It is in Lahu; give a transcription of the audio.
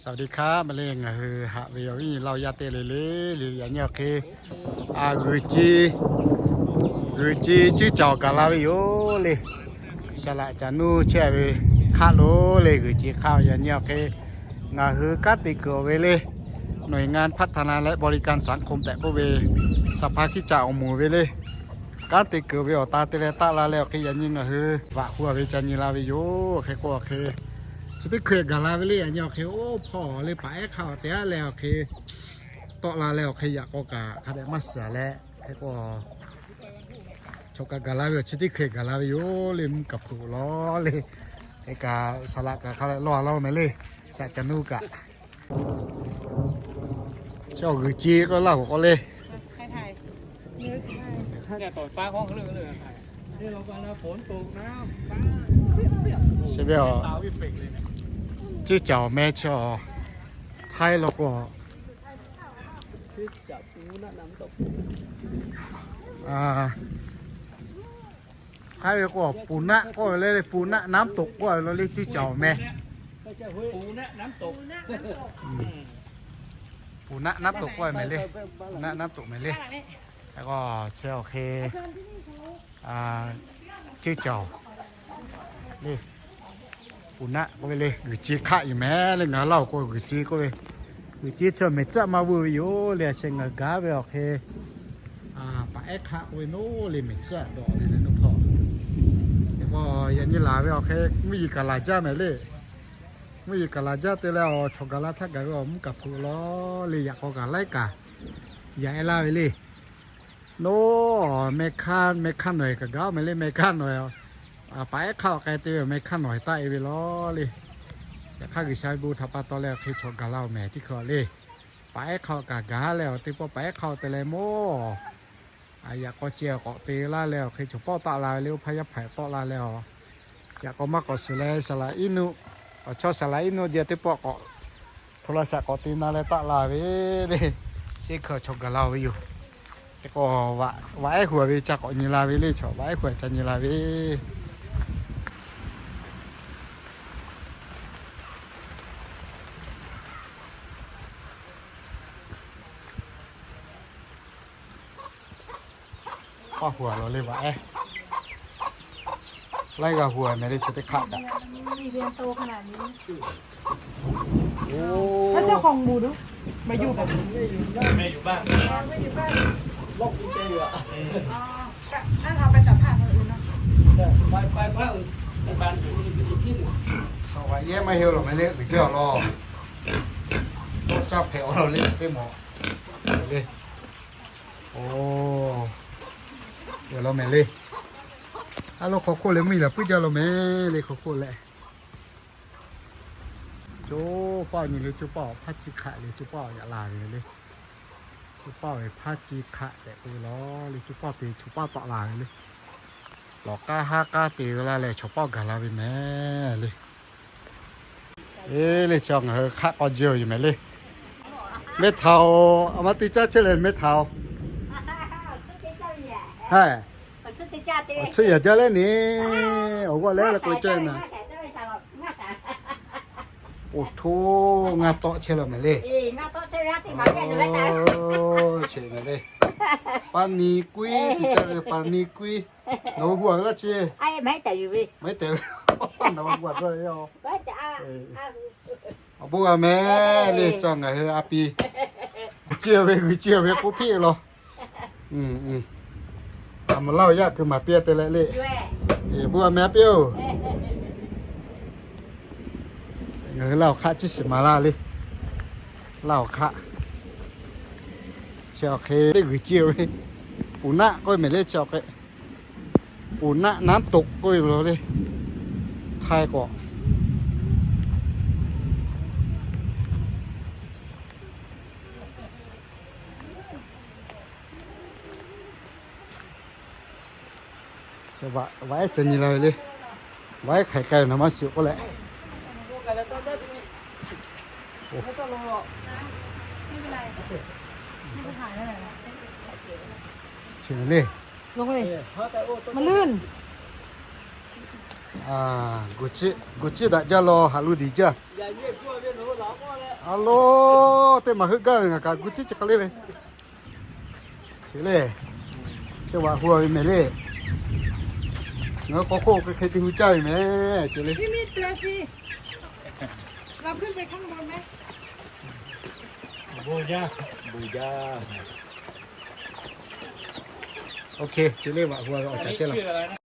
สวัสดีครับ maˇ le, ngaˬ hui haꞈ ve awˬ viˉ awˬ nyi Laˇ huˍ yaˇ teˇ le le le, yaꞈ nyi awˬ hk'e g'uiˬ ci, g'uiˬ ci cuˇ caoˬ gaˬ la ve yoˬ le. Saˍ laꞈ caˬ nuˇ chehˇ ve hk'aˆ lo le, g'uiˬ ci hk'aˆ. Yaꞈ nyi awˬ hk'e ngaˬ hui kanˉ te kuiˬ ve le, หน่วยงานพัฒนาและบริการสังคม tehꞈ k'oˆ ve, saˍ hpaˇ hkiˇ caꞈ awˬ moˍ ve le, kanˉ te kuiˬ ve awˬ ta te leh taˆ la leh awˬ hk'e, yaꞈ nyi ngaˬ hui vaꞈ hu a ve ca nyi la ve yoˬ. Hk'e k'o awˬ hk'e chi teˇ hkui gaˬ la ve le. Yaꞈ nyi awˬ hk'e oˇ hpawˇ le, paˍ ehˉ hk'aˆ awˬ te aˉ leh awˬ hk'e tawˆ la leh awˬ hk'e, yaꞈ k'aw kaꞈ hk'a dehꞈ maˇ shiˍ leh, hk'e k'o chaw kaꞈ gaˬ la ve yoˬ. Chi teˇ hkui gaˬ la ve yoˬ le, mvuhˇ kaˍ hpu law le. Hk'e kaꞈ saˍ laꞈ kaꞈ hk'a dehꞈ lawˇ a laˇ meh le, saˍ laꞈ caˬ nuˇ kaꞈ. Chi awˬ g'uiˬ ci k'oˆ laˇ k'o k'o le, chi ve aˬ, cuˇ caoˬ meh chi aˬ, htaiˇ law k'o, htaiˇ ve k'o ปูนะ k'oˆ ve le, ปูนะน้ำตก k'oˆ ve lo le, cuˇ caoˬ meh. ปูนะ น้ำตก k'oˆ ve meh le, ปูนะ น้ำตก meh le. K'o chi awˬ hk'e cuˇ caoˬ le, ปูนะ k'oˆ ve le, g'uiˬ ci hk'aˆ yoˬ meh le. Ngaˬ Laˇ huˍ k'o g'uiˬ ci k'oˆ ve, g'uiˬ ci chi mehˬ tcuhˆ maˇ vuiˇ ve yoˬ le. A sheh ngaˬ gaˉ ve awˬ hk'e paˍ ehˉ hk'aˆ k'oˆ ve naˉ le, mehˬ tcuhˆ dawꞈ ve le naˉ hpawˇ. K'o yaꞈ nyi laˬ ve awˬ hk'e mvuhˇ yeˬ kaꞈ laˬ jaˇ meh le. Mvuhˇ yeˬ kaꞈ laˬ jaˇ te leh awˬ, chaw gaˬ la htaˇ gaˬ ve awˬ mvuhˇ kaˍ hpu law le, yaꞈ k'aw kaꞈ laiˉ kaꞈ yaꞈ e laˇ ve le. Naˉ, meh hkaˇ, meh hkaˇ nawˬ e kaꞈ gaˬ meh le, meh hkaˇ nawˬ e. Paˍ ehˉ hk'aˆ awˬ k'ai te ve meh hkaˇ nawˬ e taˆ e ve law le. Yaꞈ hk'aˇ G'uiˬsha ve bon htaꞈ pa taw leh awˬ hk'e chaw gaˬ la oˬ meh teˇ hkui le. Paˍ ehˉ hk'aˆ kaꞈ gaˬ leh awˬ teˇ pawˆ paˍ ehˉ hk'aˆ te leh mawˇ yaꞈ k'aw ceh k'awꞈ te laˇ leh awˬ hk'e chaw pawˆ taˆ la ve le, oˇ hpaˇ yaˇ hpaˍ tawˆ la leh awˬ, yaꞈ k'aw maˇ k'awꞈ shiˍ leh saˍ laꞈ iˉ nuˆ, awˬ chawˇ saˍ laꞈ iˉ nuˆ jeh teˇ pawˆ k'awꞈ hto la shaꞈ k'awꞈ te na leh taˆ la ve le. Shehˇ hkui chaw gaˬ la oˬ ve yoˬ. Hk'e k'o vaꞈ ehˉ hu a ve ca k'awꞈ nyi la ve le, chaw vaꞈ ehˉ hu a ca nyi la ve. Paˇ hu a law le vaꞈ ehˉ. Laiˉ g'a hu a meh le chi teˇ hk'aˆ kaꞈ. ถ้าเจ้าของหมูดู มาอยู่แบบ แม่อยู่บ้าน อ๋อ แม่อยู่บ้าน ล็อกกุญแจอยู่อะ อ๋อ ก็นั่นเราไปสัมภาษณ์คนอื่นเนาะ ไป ไป ไป ไปบ้านอยู่ที่หนึ่ง Saˍ laꞈ yehˇ maˇ heˆ law meh le, uiˍ jaˇ law. Tawˇ caˇ hpehꞈ a law le, teˇ mawˬ le. Oˇ, law meh le. A lo hk'aw hk'oˆ leh mvuhˇ yeˬ laˬ puiˉ jaˇ law meh le, hk'aw hk'oˆ leh. Coˇ paˆ nyi le, coˇ paˆ hpaˇ ci hk'aˆ le, coˇ paˆ yaꞈ la ve le. Coˇ paˆ ve hpaˇ ci hk'aˆ tehꞈ k'oˆ ve law le, coˇ paˆ te chaw paˆ tawˆ la ve le. Lawˬ k'aˉ haˉ k'aˉ te la leh chaw paˆ gaˬ la ve meh le. Eˬ le, chi ngaˬ hui hk'aˆ k'aw jehˇ yoˬ meh le. Meh htaꞈ oˬ, a ma te caˇ chehˇ leh meh htaꞈ oˬ. Haˉ, awˬ tsuhˇ yaꞈ jaˇ leh ne, awˬ g'awˇ leh leh k'oˆ ve cawˇ na. Oˇ htoˇ, ngaˇ tawˆ chehˇ law meh le. Oˇ, chi meh le. Paˇ ni kuiˉ te caˇ le, paˇ ni kuiˉ. Nawˬ hui hu a ve laˇ chi. Maˇ heˆ tehꞈ ve, nawˬ hui hu a dawˇ ve yoˬ. Awˬ bon g'a meh le, ca ngaˬ hui a pi g'uiˬ ciˇ ve, g'uiˬ ciˇ ve k'oˆ piˇ law. A ma Laˇ huˍ yaˇ keu maˍ piˇ te leh le. Bon g'a meh a piˇ oˬ. Ngaˬ hui Laˇ huˍ hk'aˆ ciˇ shiˍ maˍ laˇ le. Laˇ huˍ hk'aˆ chi awˬ hk'e le g'uiˬ ciˇ ve, ปูนะ k'oˆ ve meh le chi awˬ hk'e. ปูนะ น้ำตก k'oˆ ve lo le. Htaiˇ k'o Vaꞈ ehˉ ca nyi la ve le. Vaꞈ ehˉ hk'aiˬ k'ai nawˬ maˇ shiˍ k'oˆ leh. Chi le, ma leuˇ, g'uˬ ciˇ daꞈ jaˇ law, haꞈ lu diˬ jaˇ. A lo, teˇ maˬ heuˆ gaˇ ve ngaˬ kaꞈ gu ciˉ chi hk'a le ve. Chi le, chi vaꞈ hu ve mehˍ le. Ngaˬ hui k'awꞈ hk'oˆ hk'e hk'e te hu caˇ ve mehˍ chi le. Oˇ hk'e, chi le vaꞈ hu ve awˬ caˬ cehˇ la.